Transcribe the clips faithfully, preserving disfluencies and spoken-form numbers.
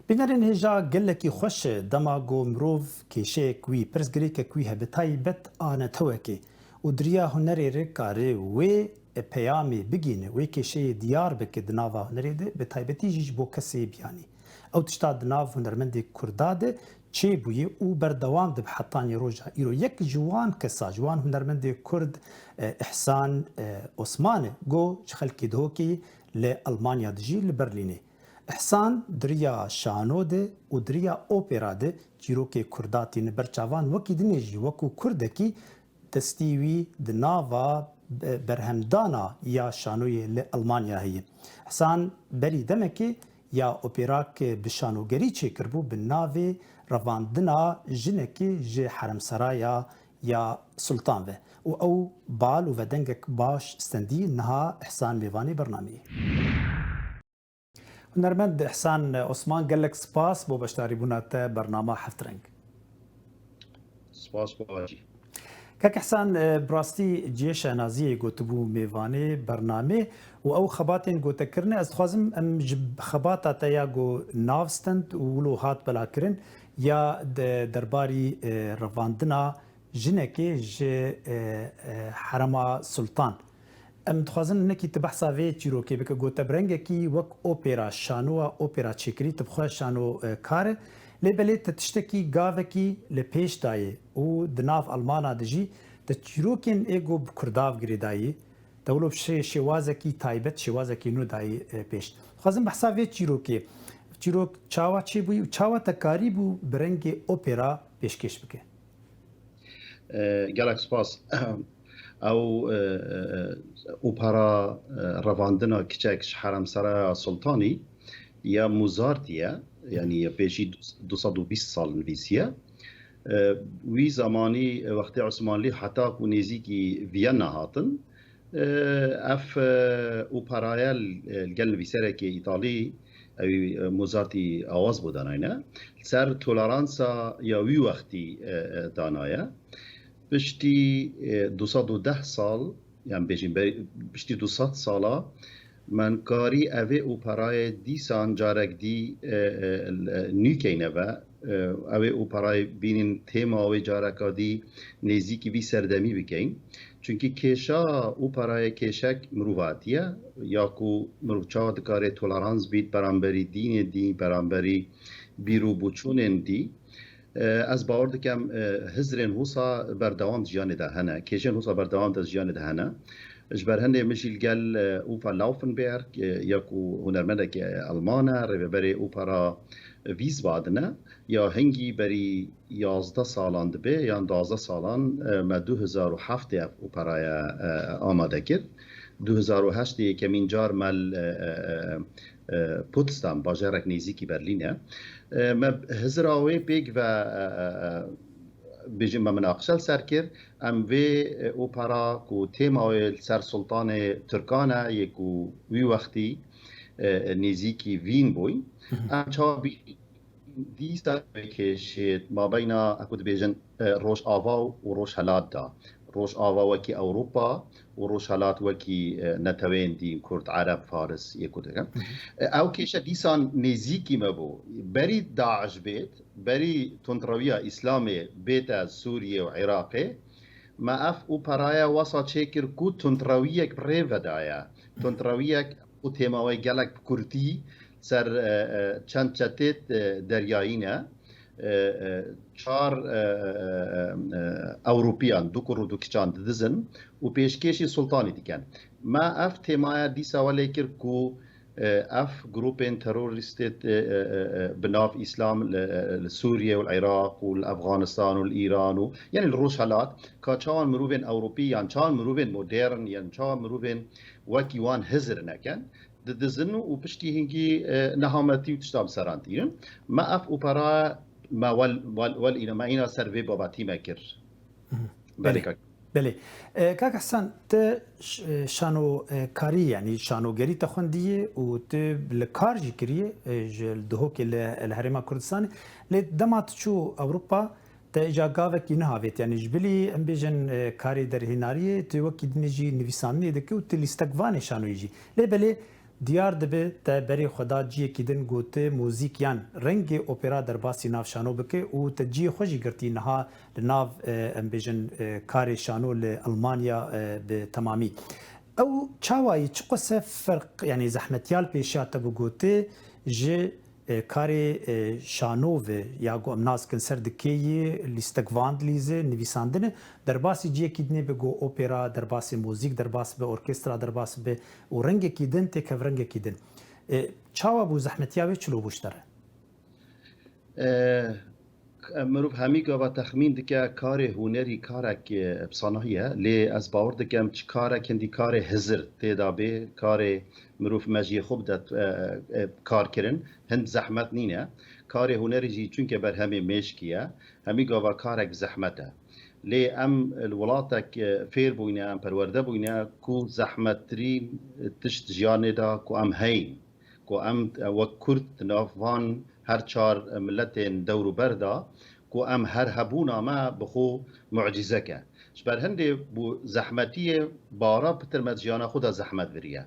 Bînerên hêja gelekî xweş e, dema ku mirov kêşeyek wî, pirsgirêkek wî hebe, taybet a netewekê û di riya hunerê re kare wê peyamê bigihîne, wê kêşeyê diyar bike di nava hunerê de, bi taybetî jî ji bo kesê biyanî. Ew tişta di nav hunermendê Kurda de çêbûye û berdewam dibe hetanî roja îro. Yek ji wan kesa, ji wan hunermendê Kurd, e, Îhsan, e, Osman e, ku ji xelkê Dihokê li Elmanya dijî, li Berlînê. Îhsan di riya şano de û di riya opera de çîrokê Kurda tîne ber çavan, wekî dinê jî wekû Kurdekî destî wî di nava be-, berhemdana ya şanoyê li Elmanya heye. Îhsan berî demekê ya operak bi şanogerî çêkiribû bi navê Revandina Jinekê ji Heremseraya ya Sultan ve û ew bal û vedengek baş stendî, niha Îhsan mêvanê bernameyê. Hunermend Îhsan Osman, gelek spas bo beşdarîbûna te bernama Heft Reng. Spas bo we jî. Kak Îhsan, e, bi rastî cihê şehnaziyê gotibû mêvanê bernamê û ew xebatên gotekirine. Ez dixwazim em ji xebata te ya ku nav stend û wilo hat belakirin ya de derbarî, e, revandina jinekê ji, e, e, Herema Sultan. Em dixwazin hinekî tu behsa vê çîrokê bike, gote bi rengekî wek opera, şanoya opera çêkirî, tu bi xwe şano, e, kar e. Lê belê tu tiştekî gavekî li pêş dayê û di nav Elmana de jî tu çîrokên ê ku bi Kurdav girêdayî, te wilo bi şê-, şêwazekî taybet, şêwazekî nû dayî, e, pêş. Dixwazim behsa vê çîrokê, çîrok çawa çêbûyî û çawa te karîbû bi rengê opera pêşkêş bike? E, gelek spas. Ew, e, e, opera, e, revandina kiçek ji Heremseraya Sultanî ya Mozartî ye, yanî ya pêşî du sed û bîst sal nivîsiye. E, wî zemanî, e, wextê Osmanlî heta ku nêzîkî Viyana hatin, e, ev, e, operaye li, e, li gel nivîserekê Îtalî, ewî, e, Mozartî awaz bo danayne. Li ser toleransa ya wî wextî, e, e, danaye. Piştî, e, du sed û deh sal, yan bêjin be-, piştî du sed sala, me karî evê operayê dîsan carek dî, e, e, nû keyne ve. E, evê operayê bînin, têma wê careka dî nêzîkî vî serdemî bikeyn. Çunkî kêşa operayê kêşek mirovatiye, ya ku mirov çawa dikare tolerans bît beramberî dînê dî, beramberî bîr û boçûnên dî. E, ez bawer dikem, e, hizrên wisa berdewam di jiyanê de hene, kêşên wisa berdewam di jiyanê de hene. Ji ber hindê min jî li gel, e, Uwe Laufenberg, e, ya ku hunermendekî Elman e, rêveberê opera Wiesbaden e, ya hingî berî yazdeh salan dibe yan duwazdeh salan, e, me du hezar û heftê ev operaya, e, amade kir. Du hezar û heştê yekemîn car me li, e, e, e, e, Potsdam, bajarek nêzîkî Berlîn e. E, me hizira wê pêk ve, e, e, e, bêjin me minaqişe li ser kir. Em vê, e, opera ku têma wê li ser Sultanê Tirkan e, yê ku wî wextî, e, nêzîkî Vîn bûy. Em çawa bî-, dîsa vê kêşê mabeyna, e, ku dibêjin, e, Rojava û Rojhelat de. Rojava wekî Ewropa û Rojhelat wekî, e, neteweyên dîn, Kurd, Ereb, Faris, yê ku dikin. E, ew kêşe dîsan nêzîkî me bû. Berî DAIŞ bêt, berî tundrewiya Îslamê bête Sûriyê û Iraqê, me ev operaye wesa çêkir ku tundrewiyek bi rê vedaye. Tundrewiyek û têma wê gelek bi kurtî ser, e, e, çend çetê, e, deryayî ne. E, e, çar, e, e, e, e, Ewropiyan, du kur û du kiçan didizin û pêşkêşî Sultanî dikin. Me ev têmaya dîsa welê kir ku, e, ev grûpên terorîstê, e, e, e, e, bi nav Îslam li, e, li Sûriye û li Iraq û li Efxanistan û li Îran û, yanî li Rojhelat, ka çawan mirovên Ewropî yan çawan mirovên modern yan çawan mirovên wekî wan hizir nekin, didizin û piştî hingî, e, nehametî û tişta bi seran tînin. Me ev opera me wel, wel, wel îna, me îna ser vê babetî me kir. Mhm. Belê. Belê, kak. Belê. E, kak Hesen, te ş-, e, şano, e, karî, yanî şanogerî te xwendiye û tu li kar jî kiriye, e, ji Dihokê li, li Herêma Kurdistanê. Lê dema tu çû Ewropa, te îca gavekî niha vêt, yanî ji bilî, em bêjin, e, karê derhênariyê, tu wekî dinê jî nivîsandinê dike û tu lîstekvanê şanoyî jî. Lê belê Diyar dibe te berê xwe da ciyekî din ku tu muzîk yan rengê opera derbasî nav şano bike û te ciyê xwe jî girtî niha li nav, e, em bêjin, e, karê şano li Almanya, e, bi temamî. Ew çawa yî, çiqase ferq, yanî zehmetiya li pêşiya te bû ku tu ji, e, karê, e, şano ve ya ku em nas dikin ser dikê yî, lîstek van dilîze, nivîsandine, derbasî ciyekî dinê be ku opera, derbasê muzîk, derbas be orkestra, derbas be û rengekî din têkev rengekî din. E, çawa bû zehmetiya wê çilo bû ji te re? E, mirov hemî gava texmîn dike karê hunerî karek, e, bi sanahî ye. Lê ez bawer dikim çi karek hindî karê hizir tê de bê, karê mirov mejiyê xwe bide, e, e, kar kirin, hin zehmet nîne. Karê hunerî jî çunke berhemê mêşkî ye, hemî gava karek bi zehmet e. Lê em li welatek, e, fêr bûyne, em perwerde bûyne ku zehmettirîn tişt jiyanê de ku em heyn, ku em, e, wek Kurd di nav van her çar miletên dewrûber de ku em her hebûna me bi xwe mucîzek e. Ji ber hindê bû zehmetiyê bara pitir me di jiyana xwe de zehmet viriye.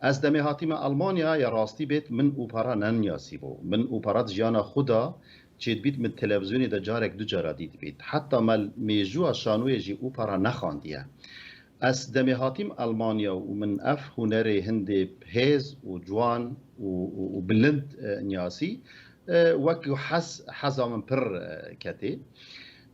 Ez demê hatîme Almanya ya rastî bêt min opera neniyasî bû. Min opera di jiyana xwe de çêdibît, min televîzyonê de carek du cara dîtibît. Heta me mêjûya şanoyê jî opera nexandiye. Ez demê hatîm Almanya û min ev hunerê hindê hêz û ciwan û, û, û bilind, e, niyasî, e, wek hez, heza min pir, e, ketê.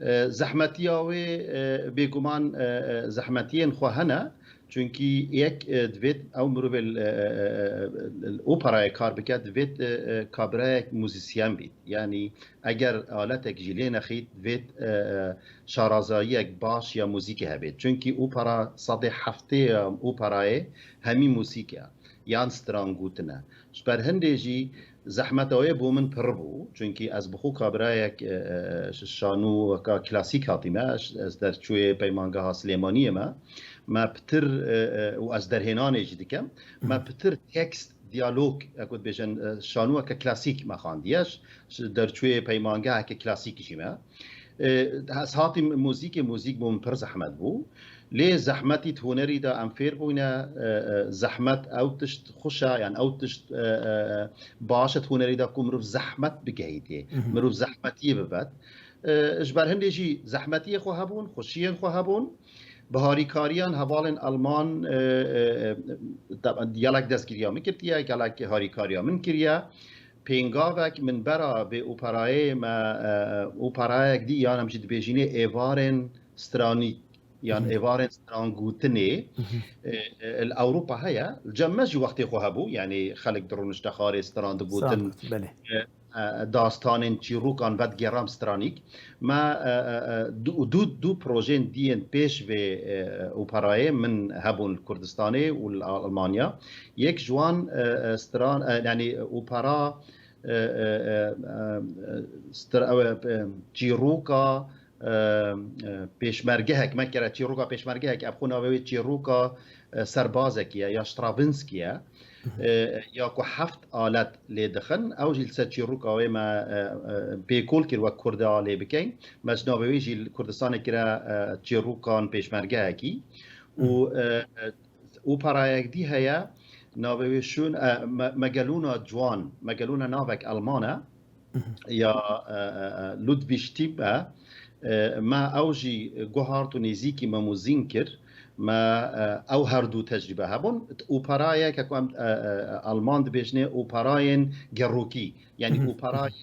E, zehmetiya wê, e, bêguman, e, e, zehmetiyên xwe hene, çunkî yek, e, divêt ew mirovê li, e, e, e, e, li operayê kar bike, divêt, e, e, kabirayek muzîsyen bît. Yanî eger aletek jî lê nexît, divêt, e, e, şarazayiyek baş ya muzîkê hebêt. Çunkî opera sedê heftê ya operayê hemî muzîk e, yan strangotin e. Ji ber hindê jî zehmeta wê bo min pir bû, çunkî ez bi xwe kabirayek, e, e, ş-, şanû weka klasîk hatîme, ş-, ez derçûyê Peymangeha Silêmaniyê me. Me pitir, e, e, û ez derhênanê jî dikim, me pitir tekst, diyalog, e, ku dibêjin, e, şanûweke klasîk me xandiye, ş-, ş-, derçûyê peymangeheke klasîk jî me. E, ez hatîm muzîkê, muzîk bo min pir zehmet bû. Lê zehmetî di hunerî de em fêr bûyne, e, e, zehmet ew tişt xweş e, yan ew tişt, e, e, e, baş e di hunerî de ku mirov zehmet bigehîtê, Mhm. mirov zehmetiyê bibet. E, ji ber hindê jî zehmetiyê xwe hebûn, xweşiyên xwe hebûn. Bi harîkariyan hevalên Alman, e, e, e, te-, gelek destgiriya min kiriye, gelek harîkariya min kiriye. Pêngavek min bera vê operayê me, e, e, operayek dî, yan em jî dibêjînê êvarên stranî, yan Mhm. êvarên strangotinê, Mhm. e, e, li Ewropa heye. Li cem me jî wextê xwe hebû, yanî xelk dirûn ji dexarê stran digotin. Strangot, belê. E, e, dastanên çîrokan vedigêram stranîk. Me, e, e, e, du, du, du projeyên diyên pêş vê, e, operayê min hebûn li Kurdistanê û li Almanya. Yek ji wan, e, e, stran, e, yanî opera, e, e, e, e, stra-, ew, e, çîroka, e, e, pêşmergehek, me kere çîroka pêşmergehek, ev xwe navê wê çîroka, e, serbazekî ye ya Stravinsky ye. Mhm. E, ya ku heft alet lê dixin, ew jî li ser çîroka wê me, e, e, pêkol kir wek Kurda lê bikeyn. Me ji navê wê jî li Kurdistanê kire, e, çîrokan pêşmergehekî. Û, Mhm. e, e, operayek dî heye, navê wê şûn, e, me-, Megelûna Ciwan, Megelûna navek Alman e. Mhm. Ya, e, e, e, Ludwig Tieck e. E, me ew jî guhart û nêzîkî me muzîn kir. Me, e, ew her du tecrîbe hebûn. Operayeke ku em, e, e, Alman dibêjinê operayên gerokî. Yanî Mhm. operayên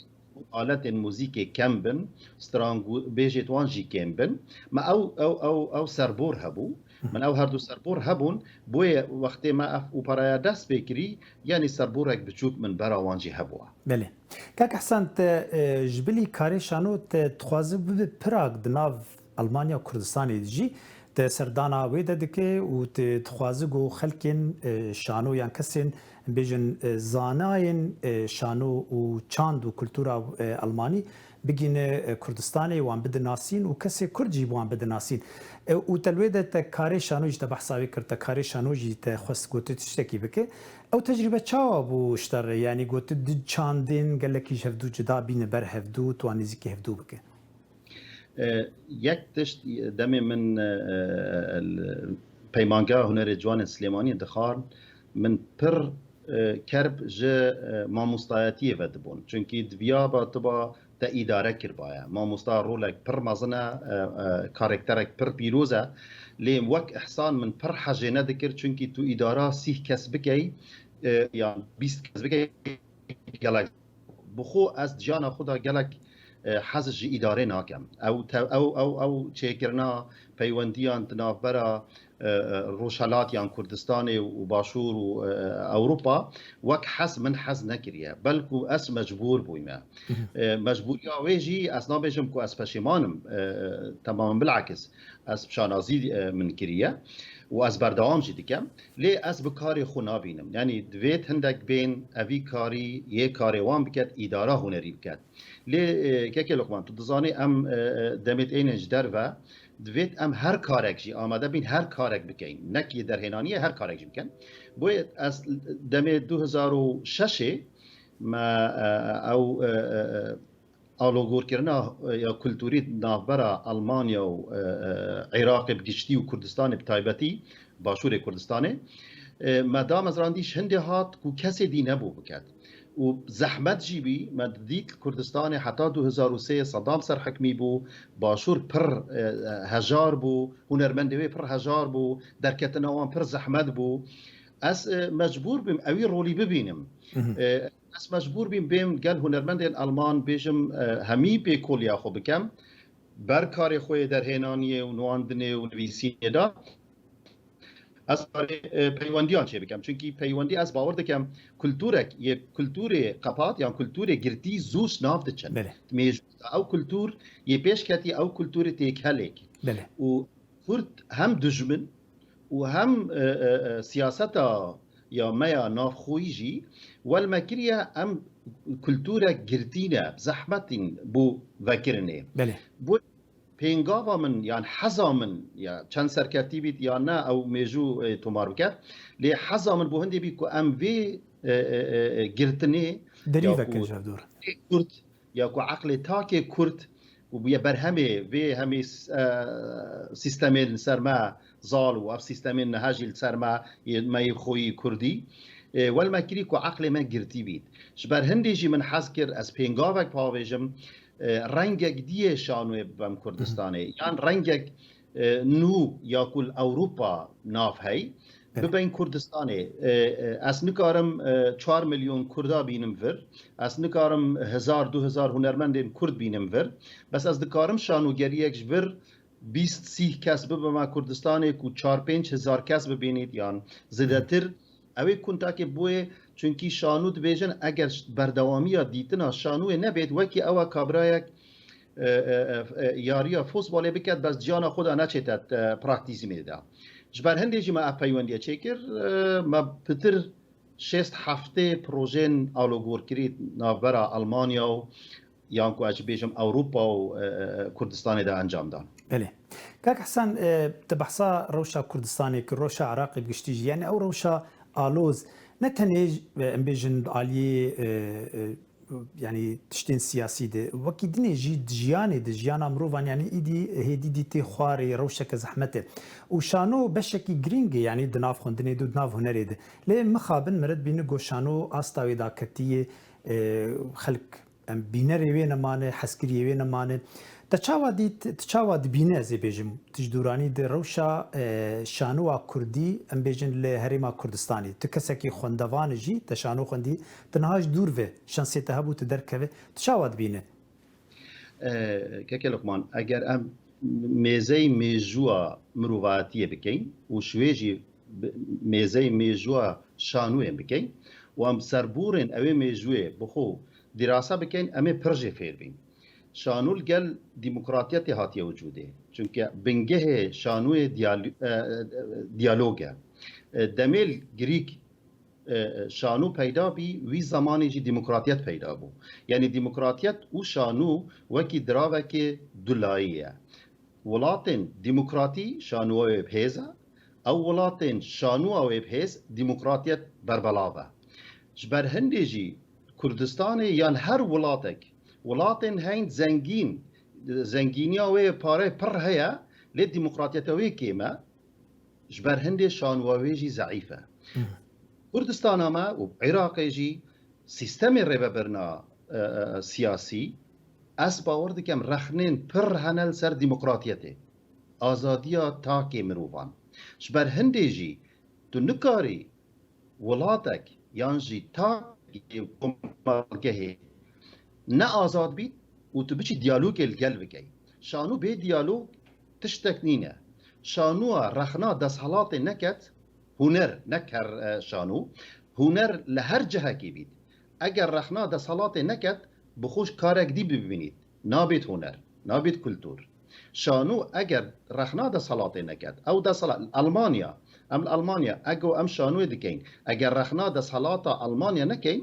aletên muzîkê kem bin, strangu-, bêjêt wan jî kêm bin. Me ew, ew, ew, ew serbor hebû. Mhm. Min ew her du serbor hebûn. Boyê wextê me ev operaya dest pê kirî, yanî serborek biçûk min bera wan jî hebû. Belê. Kak Ehsan, te, e, ji bilî karê şano te dixwaze bibe pirak di nav Almanya û Kurdistanê de jî te serdana wê de dike û te dixwaze ku xelkên, e, şano yan kesên, bêjin, e, zanayên, e, şano û çand û kultura, e, Almanî bigîne, e, Kurdistanê, wan bide nasîn û kesê Kurd jî bi wan bide nasîn. E, û te li wê de te karê şano jî te behsa wê kir, te karê şano jî te xwest gote tiştekî bike. Ew tecrîbe çawa bû ji te re? Yanî gotin du çandên gelekî ji hevdû cuda bîne ber hevdû, tu wan nêzîkî hevdû bike. E, yek tişt, demê min, e, e, li Peymangeha Hunerê Ciwanên Silêmaniyê dixwar, min pir e, kerb ji, e, mamostayetiyê ve dibûn. Çunkî diviya ba tu ba te îdare kirbaye. Mamosta rolek pir mezin e, e, e, karekterek pir pîroz e. Lê wek îhsan min pir hejê nedikir, çunkî tu îdara sîh kes bikey, e, yan bîst kes bikey, gelek. Bi xwe ez di jiyana xwe de gelek, e, hez ji îdarê nakem. Ew te-, ew, ew, ew çêkirina peywendiyan di navbera, e, e, Rojhelat yan Kurdistanê û Başûr û, e, Ewropa wek hez min hez nekiriye. Belkû ez mecbûr bûyme. E, mecbûriya wê jî ez nabêjim ku ez peşêman im. E, temamen bilakis. Ez bi şanazî, e, min kiriye û ez berdewam jî dikem. Lê ez bi karê xwe nabînim. Yanî divêt hindek bên evî karî yê karê wan biket, îdara hunerî biket. Lê, e, kekê Luqman, tu dizanî em, e, e, demê ênên ji derve, divêt em her karek jî amade bîn, her karek bikeyn. Nek yê derhênaniyê, her karek jî bikin. Boye ez demê du hezar û şeşê me, e, ew, e, e, e, alogorkirina, e, ya kulturî navbera Almanya û, e, e, Iraqê bi giştî û Kurdistanê bi taybetî, Başûrê Kurdistanê, e, me damezrandî ji hindê hat ku kesê dî nebû biket. Û zehmet jî bî, me didît li Kurdistanê heta du hezar û sê Sedam serhikmî bû, Başûr pir, e, e, hejar bû, hunermendê wê pir hejar bû, derketina wan pir zehmet bû. Ez, e, mecbûr bûm ewî rolî bibînim. E, ez mecbûr bîm bêm gel hunermendên Alman bêjim, e, hemî pêkoliya xwe bikem. Ber karê xwe yê derhênaniyê û nûandinê û nivîsînê de ez karê, e, peywendiyan çê bikem. Çunkî peywendî ez bawer dikem kulturek yê kulturê qepat yan kulturê girtî zû ji nav diçin. Belê. Mêjû ew kultur yê pêş ketî ew kulturê têkelêk. Belê. Û Kurd hem dijmin û hem, e, e, e, siyaseta ya me ya navxweyî jî wel me kiriye em kulturek girtî ne, zehmetîn bû vekirinê. Belê. Bu pêngava min yan heza min ya çend serkeftî bît ya ne ew mêjû, e, tomar biket. Lê heza min bo hindê bî ku em vê, e, e, e, e, girtinê derî ya vekin ku ji hevdûr. Kurd ya ku eqlê takê Kurd û bûye berhemê vê hemî s-, e, sîstemên li ser me zal û ev sîstemên niha jî li ser me yê, me yê xweyî Kurdî, e, wel me kirî ku eqlê me girtî bît. Ji ber hindê jî min hez kir ez pêngavek pavêjim, e, rengek diyê şanoyê bibem Kurdistanê. Yan rengek e, nû ya ku li Ewropa nav hey, bibên Kurdistanê. E, e, ez nikarim, e, çar milyon Kurda bînim vir. Ez nikarim hezar, du hezar hunermendên Kurd bînim vir. Bes ez dikarim şanogeriyek ji vir bîst sîh kes bibime Kurdistanê ku çar pênc hezar kes bibînît yan zêdetir. Ew ê kuntakê boyê, çunkî şanû dibêjin, eger berdewamiya dîtina şanûyê nebêt, wekî ew e kabrayek, e, e, e, e, yariya fosbolê biket, bes ciyana xwe de neçête, e, praktîzmê de. Ji ber hindê jî me ev peywendiye çêkir, e, me pitir şêst heftê projeyên alogorkirî navbera Almanya û yan ku ez jî bêjim Ewropa û, e, e, Kurdistanê de encam dan. Belê. Kak Hesen, e, te behsa rewşa Kurdistanê kir, rewşa Iraqê bi giştî jî, yani ew rewşa aloz ne tenê, e, em bêjin di aliyê, e, e, yani tiştên siyasî de, wekî dinê jî di jiyanê de, jiyana mirovan yani îdî hêdî dî tê xwarê, rewşeke zehmet e. Û şano beşekî girîng e yani di nav xwendinê de û di nav hunerê de. Lê mixabin meriv bîne ku şano asta wê daketiye, e, xelk em bînerê wê nemane, hezkiriyê wê nemane. Te çawa dît, tu çawa dibîne, ez ê bêjim, tu ji dûranî di rewşa, e, şanowa kurdî, em bêjin li Herêma Kurdistanê. Tu kesekî xwendevan î jî, te şano xwendî, tu niha ji dûr ve, şansê te hebû, tu derkeve. Tu çawa dibîne? E, Keke Luqman, eger em mêzey mêjûa mirovatiyê bikeyn û ji wê jî bi-, mêzey mêjûa şanûyên bikeyn û em serborên ewê mêjûyê bi xwe dîrasa bikeyn, em ê pir jê fêr bîn. Şanû li gel demokratiyetê hatiye wicûdê. Çunke bingehê şanûyê diyal-, e, e, diyalog e. E, demê li Grîk, e, e, şanû peyda bî, wî zemanê jî demokratiyet peyda bû. Yanî demokratiyet û şanû wekî diravekê dulayî ye. Welatên demokratî şanûya wê bi hêz e, ew welatên şanûya wê bi hêz demokratiyet berbelav e. Ji ber hindê jî Kurdistanê yan her welatek, welatên heyn zengîn, zengîniya wê parê pir heye, lê demokratiyeta wê kêm e. Ji ber hindê şanûya wê jî zeîf e. Kurdistana me û Iraqê jî sîstemê rêvebirina, e, e, siyasî, ez bawer dikim rexnên pir hene li ser demokratiyetê, azadiya takê mirovan. Ji ber hindê jî tu nikarî welatek yan jî takê komelgehê ne azad bît û tu biçî diyalogê li gel bikey. Şanû bê diyalog tiştek nîne. Şanûya rexna desthilatê neket, huner, ne ker, e, şanû, huner li her cihekê bît. Eger rexna desthilatê neket, bi xwe karek dî bibînît. Nabêt huner, nabêt kultur. Şanû eger rexna desthilatê neket, ew desthilat, Almanya, em li Almanya, ego em şanûyê dikeyn, eger rexna desthilata Almanya nekeyn,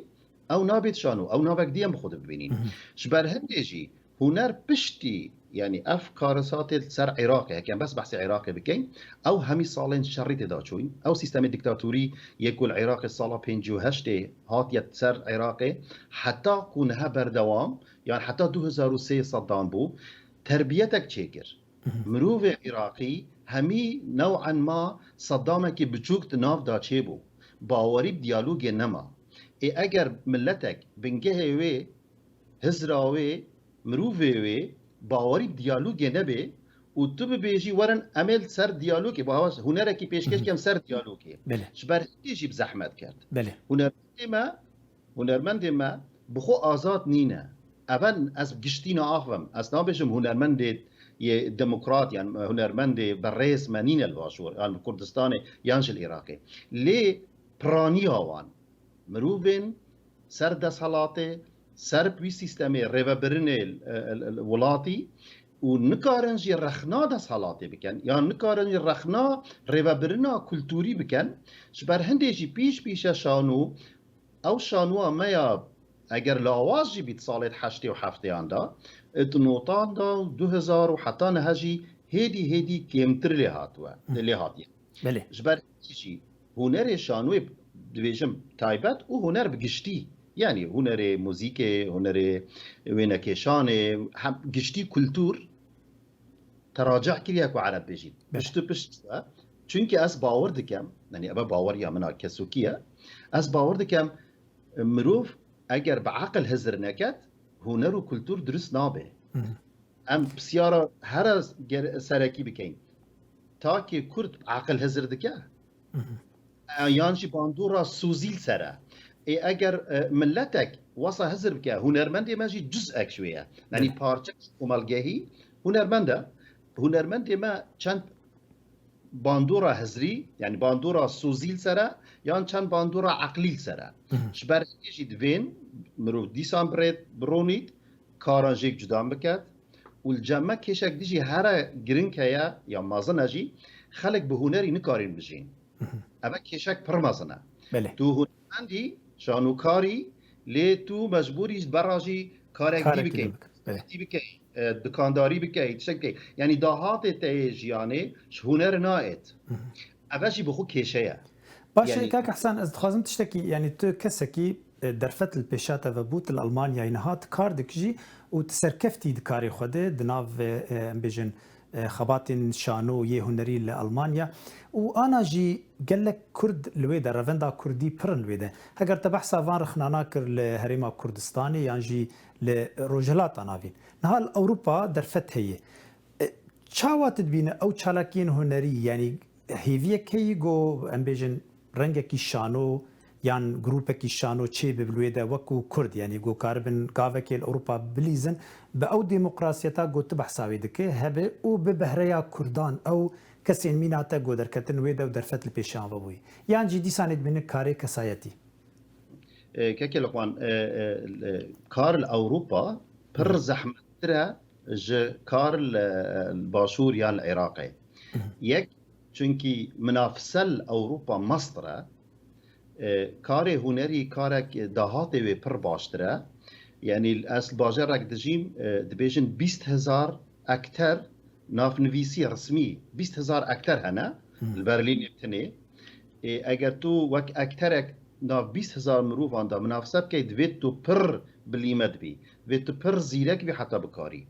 ew nabêt şanû, ew navek dî em bi xwe de bibînîn. Ji ber hindê jî huner piştî, yanî ev karesatê li ser Iraqê, heke em bes behsê Iraqê bikeyn, ew hemî salên şerî tê de çûyîn, ew sîstemê diktatorî yê ku li Iraqê sala pêncî û heştê hatiye ser Iraqê, heta ku niha berdewam, yan heta du hezar û sê Saddam bû, terbiyetek çêkir. Mirovê Iraqî hemî new'en ma Saddamekî biçûk di nav de çêbû. Bawerî bi diyalogê nema. Ê eger miletek bingehê wê, hizra wê, mirovê wê bawerî bi diyalogê nebe û tu bibêjî werin em ê li ser diyalogê, bi hewa hunerekî pêşkêş kem ser diyalogê. Belê. Ji ber hindê jî bi zehmet kerd. Belê. Hunermendê me Hunermendê me bi xwe azad nîne. Ev ez giştî naaxivim. Ez nabêjim hunermendê yê demokrat yan hunermendê berêz me nîne li Başûr, yan li Kurdistanê yan jî li Iraqê. Lê piraniya wan, mirovên ser desthilatê, ser wî sîstemê rêvebirinê, e, e, e, welatî û nikarin jî rexna desthilatê bikin, yan nikarin jî rexna rêvebirina kulturî bikin, ji ber hindê jî pîş pîşe şanû Ew şanûya me ya, eger lawaz jî bît salê heştê û hefteyan de, di notan de û du hezar û heta niha jî hêdî hêdî kêmtir lê hatiye. Hı. Lê hatiye. Belê. Ji ber jî hunerê şanûyê, dibêjim, taybet û huner bi giştî, yanî hunerê muzîkê, hunerê wênekêşanê, hem giştî kultur, teraci kiriye ku Ereb bêjî. Belê. Pişt û pişt çûye. Çunkî ez bawer dikim, yanî eve baweriya min a kesokî ye, ez bawer dikim, mirov eger bi eqil hizir neket, huner û kultur dirust nabe. Hı hı. Em pisyara here ger-, serekî bikeyn. Takê Kurd eqil hizir dike? Hı hı. E, yan jî bandora sozî li ser e. Ê, eger, e, miletek wesa hizir bike, hunermendê me jî cuz'ek ji wê ye. Yanî Belê. Parçek ji komelgehî hunermend e. Hunermendê me çend bandora hizrî, yanî bandora sozî li ser e, yan çend bandora eqlî li ser e. Hı hı. Ji ber hindê jî divên mirov dîsan bi rê bironît, karan jêk cudan biket û li cem me kêşek dî jî here giring heye ya mezin e jî, xelk bi hunerî nikarîn bijîn. Hı hı. Eve kêşek pir mezin e. Belê. Tu hunermendî, şanûkarî, lê tu mecbûrî ji bera jî karek dî Karek dî bikey. Bike. Belê. Dî bikey, e, dikandarî bikey, tiştek bikey. Yanî dahatê te yê jiyanê ji huner naêt. Hı hı. Eve jî bi xwe kêşe ye. Baş e, Yanî kak Hesen, ez dixwazim tiştekî, yanî tu kesekî, e, derfet li pêşa te ve bû, tu li Almanyayê niha tu kar dikijî û tu serkeftî di karê xwe de, di nav, e, em bêjin, e, xebatên şano yê hunerî li Almanya û ana jî gelek Kurd li wê de, revenda Kurdî pir in li wê de. Heger te behsa van rexnana kir li Herêma Kurdistanê yan jî li Rojhilata Navîn. Niha li Ewropa derfet heye. E, çawa tu dibîne ew çalakiyên hunerî, yanî hêviyek heye ku em bêjin rengekî şano yan grûpekî şano çêbibe li wê de wekû Kurd, yanî ku karibin gavekê li Ewropa bilîzin, bi ew demokrasiyeta ku tu behsa wê dike hebe û bi behreya Kurdan ew kesên mîna te ku derketin wê de û derfet li pêşiyan ve bûyî? Yan jî dîsanê dibînin karê kesayetî? E, kekê Luqman, e, e, e, kar li Ewropa pir Hı. zehmettir e ji kar li, li Başûr yan li Iraqê. Hı. Yek, çunkî minafise li Ewropa mestir e. E, karê hunerî karek dahatê wê pir baştir e. Yanî ez li bajarek dijîm, e, dibêjin bîst hezar ekter navnivîsî resmî, bîst hezar ekter hene Hı. li Berlînê tenê. Ê, eger tu wek ekterek nav bîst hezar mirovan de minafise bikey, divê tu pir bilîme dibî. Divê tu pir zîrek bî heta bikarî.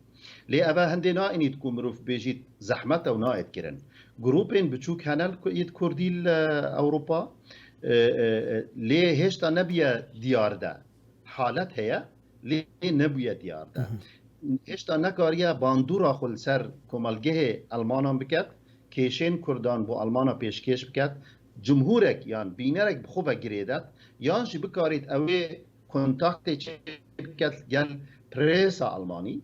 Lê eve hindê naînît ku mirov bêjît zehmet e û naêt kirin. Grûpên biçûk hene li ku-, yê Kurdî li Ewropa. E, e, e, lê hêşta nebûye diyar de. Halet heye, lê nebûye diyar de. Hêşta nekariye bandora xwe li ser komelgehê Elmanan biket, kêşên Kurdan bo Elmana pêşkêş biket, cumhurek yan bînerek bi xwe ve girêdet, yan jî bikarît ew ê kontaktê çêbiket gel prêsa Elmanî.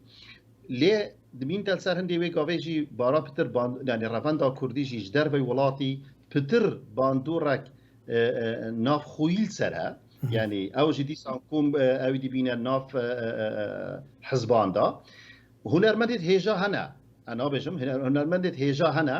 Lê dibînte li ser hindê wê gavê jî bara pitir ban-, yani revenda Kurdî jî ji dervey welatî pitir bandorek, e, e, navxweyî li ser e. Hı hı. Yani ew jî dîsan kom, e, ew dibîne nav, e, e, e, e, hizban de. Hunermendê hêja hene. Ez nabêjim, huner-, hunermendê hêja hene.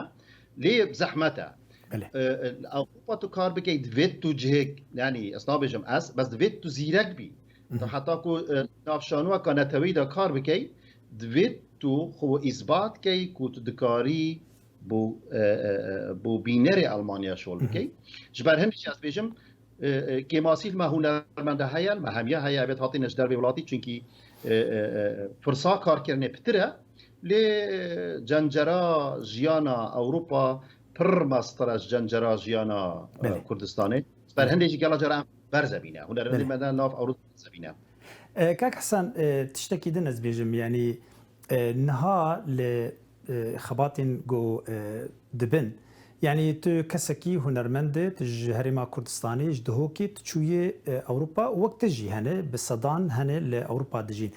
Lê zehmet e. Belê. E, e, Ewropa tu kar bikey, divêt tu cihêk, yani ez nabêjim ez, bes divêt tu zîrek bî. Hı hı. Tu heta ku, e, nav şanûyeka neteweyî de kar bikey, divêt tu xwe îsbat key ku tu dikarî bo, e, e, e, bo bînerê Elmanya şol bikey. Ji ber hindê jî ez bêjim, e, e, kêmasî li me hunermenda heye, li me hemiya heye, ev ê hatîne ji dervê welatî, çunkî, e, e, e, firsa karkirinê pitir e. Lê, e, cencera jiyana Ewropa pir mestir e ji cencera jiyana, e, Belê. Kurdistanê. Ji ber Belê. hindê jî gela cara em berze bîne. Hunermendê Belê. me de nav Ewropa berze bîne. E, Kak Hesen, e, tiştekî din ez bêjim, yanî, e, niha li, e, xebatên ku, e, dibin, yanî tu kesekî hunermend î, tu ji Herêma Kurdistanê, ji Duhokê, tu çûyî, e, Ewropa, wek te jî hene, bi sedan hene li Ewropa dijîn.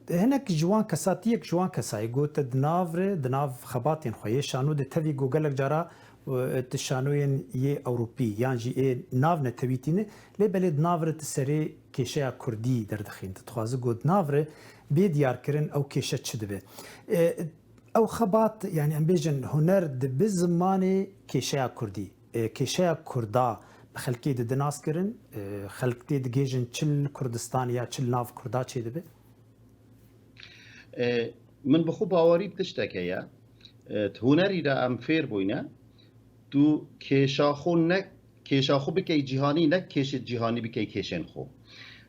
Hinek ji wan kesa, tu yek ji wan kesa yî, ku te di nav re, di nav xebatên xwe yê şano de tevî ku gelek cara, e, tu şanoyên yê Ewropî yan jî ê nav netewî tîne, lê belê di nav re tu serê kêşeya Kurdî derdixîn. Tu dixwazi ku di nav re bê diyarkirin ew kêşe çi dibe. E, ew xebat, yani em bêjin huner dibe zimanê kêşeya Kurdî. E, kêşeya Kurda bi xelkê dide naskirin, e, xelk tê digêjin çi li Kurdistanê ya çi li nav Kurda çêdibe? E, min bi xwe bawerî bi tiştek heye. E, di hunerî de em fêr bûyne, tu kêşa xwe ne, kêşa xwe bikey cîhanî, ne kêşê cîhanî bikey kêşên xwe.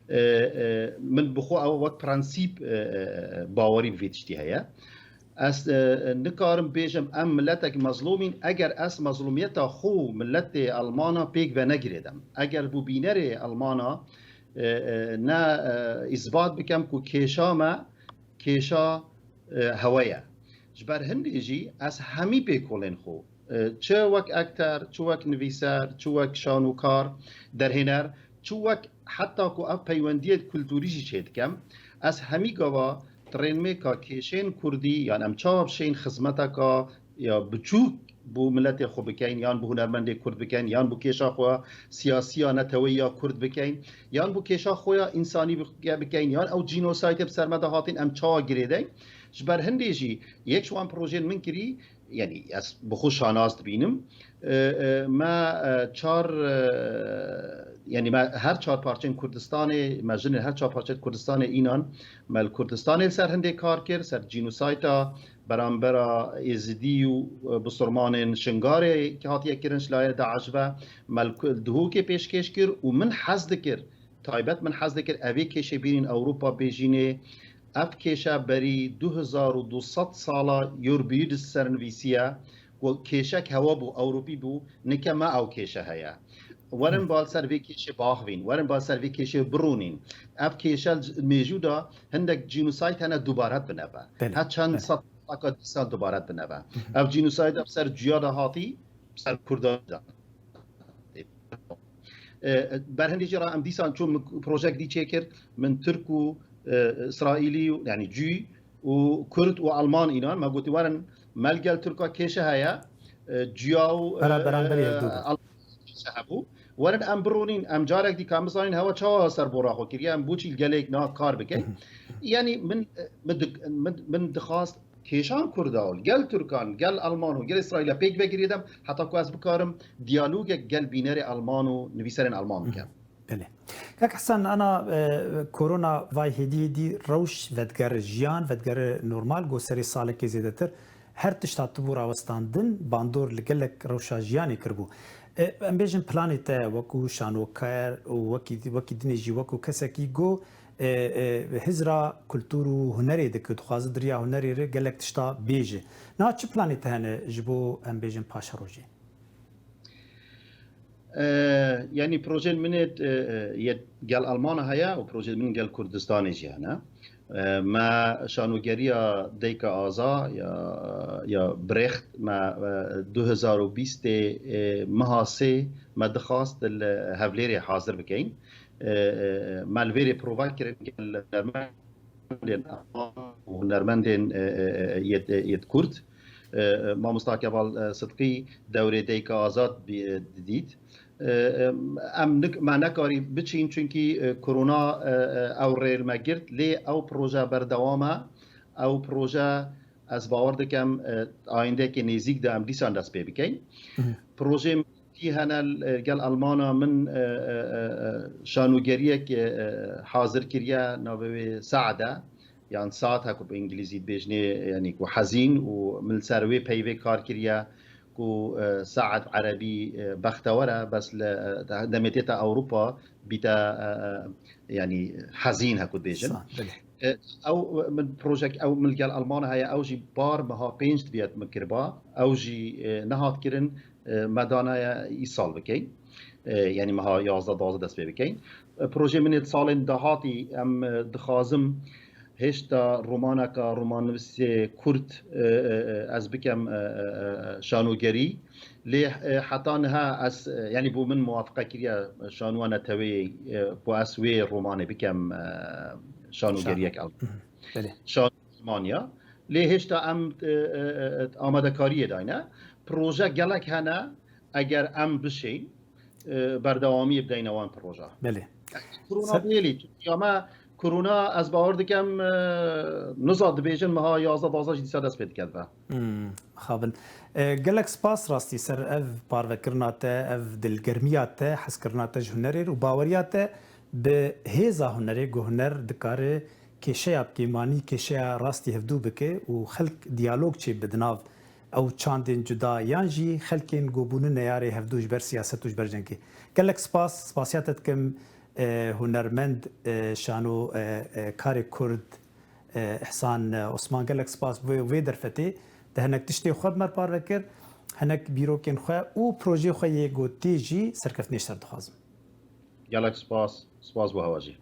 E, e, min bi xwe ew wek prensîp, e, e, bawerî bi vê tiştî heye. Ez, e, nikarim bêjim em miletek mezlûm în, eger ez mezlûmiyeta xwe û miletê Elmana pêk venegirêdim. Eger bo bînerê Elmana, e, e, ne, e, îsbat bikem ku kêşa me kêşa, e, hewe ye. Ji ber hindê jî ez hemî pêkolên xwe, e, çi wek ekter, çi wek nivîser, çi wek şanûkar, derhêner, çi wek heta ku ev peywendiyê kulturî jî çêdikem, ez hemî gava di rênmêka kêşên Kurdî, yan em çawa bişên xizmeteka ya biçûk bo miletê xwe bikeyn, yan bo hunermendê Kurd bikeyn, yan bo kêşa xwe siyasî ya neteweyî ya Kurd bikeyn, yan bo kêşa xwe ya însanî bike-, bikeyn, yan ew cînosaytê bi ser me de hatîn em çawa girêdeyn. Ji ber hindê jî yek ji wan projeyên min kirî, yanî ez bi xwe şanaz dibînim. E, e, me, e, çar, e, yanî me her çar parçeyên Kurdistanê, me jinên her çar parçeyên Kurdistanê înan, me li Kurdistanê li ser hindê kar kir, ser cînosayta berambera Êzidî û, e, Bisurmanên Şingarê ki hatiye kirin ji layê DAIŞ ve, me li Ku-, Duhokê pêşkêş kir û min hez dikir, taybet min hez dikir, evê kêşê bînîn Ewropa bêjînê, ev kêşe berî du hezar û du sed sala Urbidis sernivîsiye, ku kêşek hewe bû, Ewropî bû, nike me ew kêşe heye. Werin Hı. ba li ser vê kêşê biaxivîn, werin ba li ser vê kêşê birûnîn. Ev kêşe li mêjû de hindek cînosayt hene dubare dibine ve. Belê, Her çend belê. sed sala dîsa dubare dibine ve. Hı hı. Ev cînosayt ev ser cuya de hatî, ser Kurdan de. E, ber hindê jî re em dîsan çûn min projek dî çêkir, min Tirk û, e, Îsraîlî û, yanî cû û Kurd û Alman înan, me gotî werin me li gel Tirka kêşe heye, e, cuya û, e, Bera-, beramberî e, hevdû be. Alman kêşe hebû. Werin em birûnîn, em carek dî ka em bizanîn hewa çawa serbora xwe kiriye, em boçî li gelek na kar bikin. Hı hı. Yanî min, e, min di-, min, min dixwast kêşan Kurda û gel Tirkan, gel Alman û gel Îsraîla pêk vegirîdim, heta ku ez bikarim diyalogek gel bînerê Alman û nivîserên Alman bikim. Belê. Kak Hesen, ana, e, korona vay hêdî hêdî rewş vedigere, jiyan vedigere normal, go serê salekê zêdetir her tişt hatibû rawestandin, bandor li gelek rewşa jiyanê kiribû. E, em bêjin planê te wekû şanoker û wekî, wekî dinê jî wekû kesekî go, e, e, hizra kultur û hunerê dike, dixwaze di riya hunerê re gelek tişta bêje. Niha çi planê te hene ji bo, em bêjin, paşerojê? E, yanî projeyên min ê, e, e, yê gel Almana heye û projeyên min gel Kurdistanê jî hene. E, me şanogeriya Deyka Aza ya, ya Brecht me, e, du hezar û bîstê, e, meha sê me dixwast li Hevlêrê hazir bikeyin. E, e, me li vêrê prova kirin gel hunermendên Alman û hunermendên, e, e, e, yêt, e, yêt Kurd. E, e, Mamosta Kemal, e, Sidqî dewrê Deyka Azad bî-, e, didît. E, e, em nik-, me nekarî biçîn, çunkî, e, korona, e, e, ew rê li me girt, lê ew proje berdewam e. Ew proje, ez bawer dikim, e, ayîndeyekê nêzîk de em dîsan dest pê bikeyin. Projeyê min tî hene, e, gel Almana min, e, e, e, e, şanogeriyek, e, e, hazir kiriye, navê wê Saad e. Yan Saad, heku bi îngilîzî dibêjinê, yanî ku hezîn, û min li ser wê peyvê kar kiriye ku, e, Saad bi erebî, e, bextewer e, bes li, e, demê tête Ewropa bîte, e, e, yanî hezîn, heku dibêjin. Sa-, belê. E, ew min projek, ew min gel Almana heye, ew jî bar meha pênc dibiye min kiriba. Ew jî, e, nehat kirin, e, me danaye îsal bikeyn. E, yanî meha yazdeh duwazdeh dest pê bikeyn. E, projeyê min ê di salên dahatî em, e, dixwazim hêşta romaneka romannivîsê Kurd, e, e, e, ez bikem, e, e, e, şanogerî. Lê, e, heta niha ez, e, yanî bo min muwafiqe kiriye şanuwa neteweyê, e, ku ez wê romanê bikem, e, şanogeriyek Şano. Al-, Mhm. Belê. Şan-, Almanya. Lê hêşta em, e, e, e, amadekariyê dayne. Proje gelek hene, eger em bişên, e, berdewamiyê bideyne wan proje. Belê. Korona Ser- bêlî, ya me korona, ez bawer dikim, e, niza dibêjin meha yazdeh duwazdeh jî dîsa dest pê dikeve. Hmm, xabin. E, gelek spas rastî ser ev parvekirina te, ev dilgermiya te, hezkirina te ji hunerê û baweriya te bi hêza hunerê, ku huner dikare kêşeya bi kêmanî, kêşeya rastî hevdû bike û xelk diyalog çêbibe di nav ew çandên cuda yan jî xelkên ku bûne neyarê hevdû ji ber siyaset û ji ber cengê. Gelek spas, spasiya te dikim, e, hunermend, e, şano, e, e, karê Kurd, e, Îhsan, e, Osman, gelek spas bo vê derfetê. Te hinek tiştê xwe bi me re parve kir, hinek bîrokên xwe û projeyê xwe yê ku tê jî serkeftinê ji te re dixwazim. Gelek spas, spas bo hewa jî.